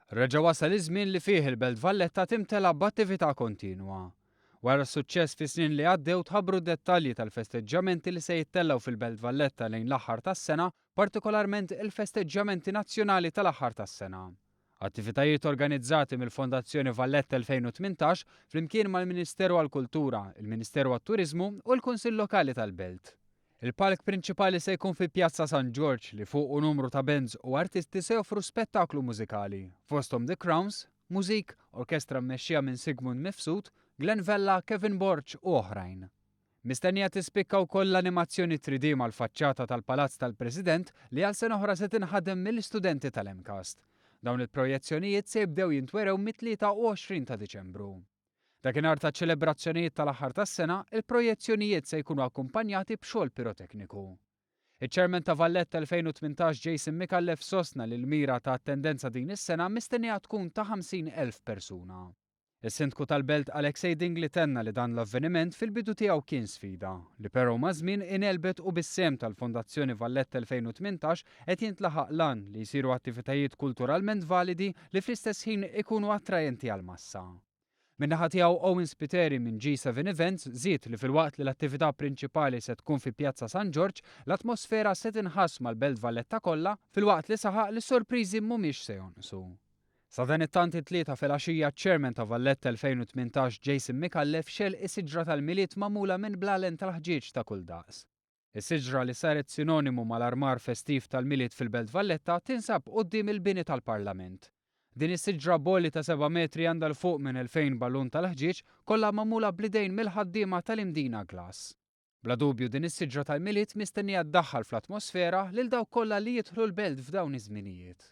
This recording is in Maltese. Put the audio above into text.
Reġa' wasal iż-żmien li fih il-Belt Valletta timtela b'attività kontinwa. Wara s-suċċess fis-snin li għaddew tħabbru d-dettalji tal-festeġġjamenti li se jittellgħu fil-Belt Valletta lejn l-aħħar tas-sena, partikolarment il-festeġġjamenti nazzjonali tal-aħħar tas-sena. Attivitajiet organizzati mill-Fondazzjoni Valletta 2018 flimkien mal-Ministeru għall-Kultura, il-Ministeru għat-Turiżmu u l-Kunsill Lokali tal-Belt. Il-palk prinċipali se jkun fi Pjazza San Ġorġ li fuqu numru ta' bands u artisti se joffru spettaklu mużikali, fosthom The Crowns, Mużik, orkestra mmexxija minn Sigmund Mifsud, Glenn Vella, Kevin Borg u oħrajn. Mistennija tispikka wkoll l-animazzjoni 3D mal-faċċata tal-Palazz tal-President li għal sena oħra se tinħadem mill-istudenti tal-MCAST. Dawn il-projezzjonijiet se jibdew jintwerew mit-23 ta' Diċembru. Dakinhar taċ-ċelebrazzjonijiet tal-aħħar tas-sena, il-projezzjonijiet se jkunu akkumpanjati b'xogħol pirotekniku. Iċ-Chairman ta' Valletta 2018 Jason Micallef sostna li l-mira ta' attendenza din is-sena mistennija tkun ta' 50,000 persuna. Is-Sindku tal-Belt Alexei Dingli tenna li dan l-avveniment fil-bidu tiegħu kien sfida, li però maż-żmien ingħelbet u bis-sehem tal-Fondazzjoni Valletta 2018 qed jintlaħaq l-għan li jsiru attivitajiet kulturalment validi li fl-istess ħin ikunu attrajenti għall-massa. Min-naħa tiegħu Owen Spiteri minn G7 Events żied li filwaqt li l-attività prinċipali se tkun fi Pjazza San Ġorġ, l-atmosfera se tinħass mal-Belt Valletta kollha filwaqt li saħaq li s-sorpriżi mhumiex se jonqsu. Sadanittant it-Tlieta filgħaxija ċ-Chairman ta' Valletta 2018 Jason Micallef xegħel is-siġra tal-Milied magħmula minn blalen tal-ħġieġ ta' kull daqs. Is-siġra li saret sinonimu mal-armar festiv tal-Milied fil-Belt Valletta tinsab quddiem il-bini tal-Parlament. Din is-siġra b'għoli ta' seba' metri għandha 'l fuq minn 2,000 ballun tal-ħġieġ kollha magħmula bl-idejn mill-ħaddiema tal-Imdina Glass. Bla dubju din is-siġra tal-Milied mistennija ddaħħal fl-atmosfera lil dawk kollha li jidħlu l-Belt f'dawn iż-żminijiet.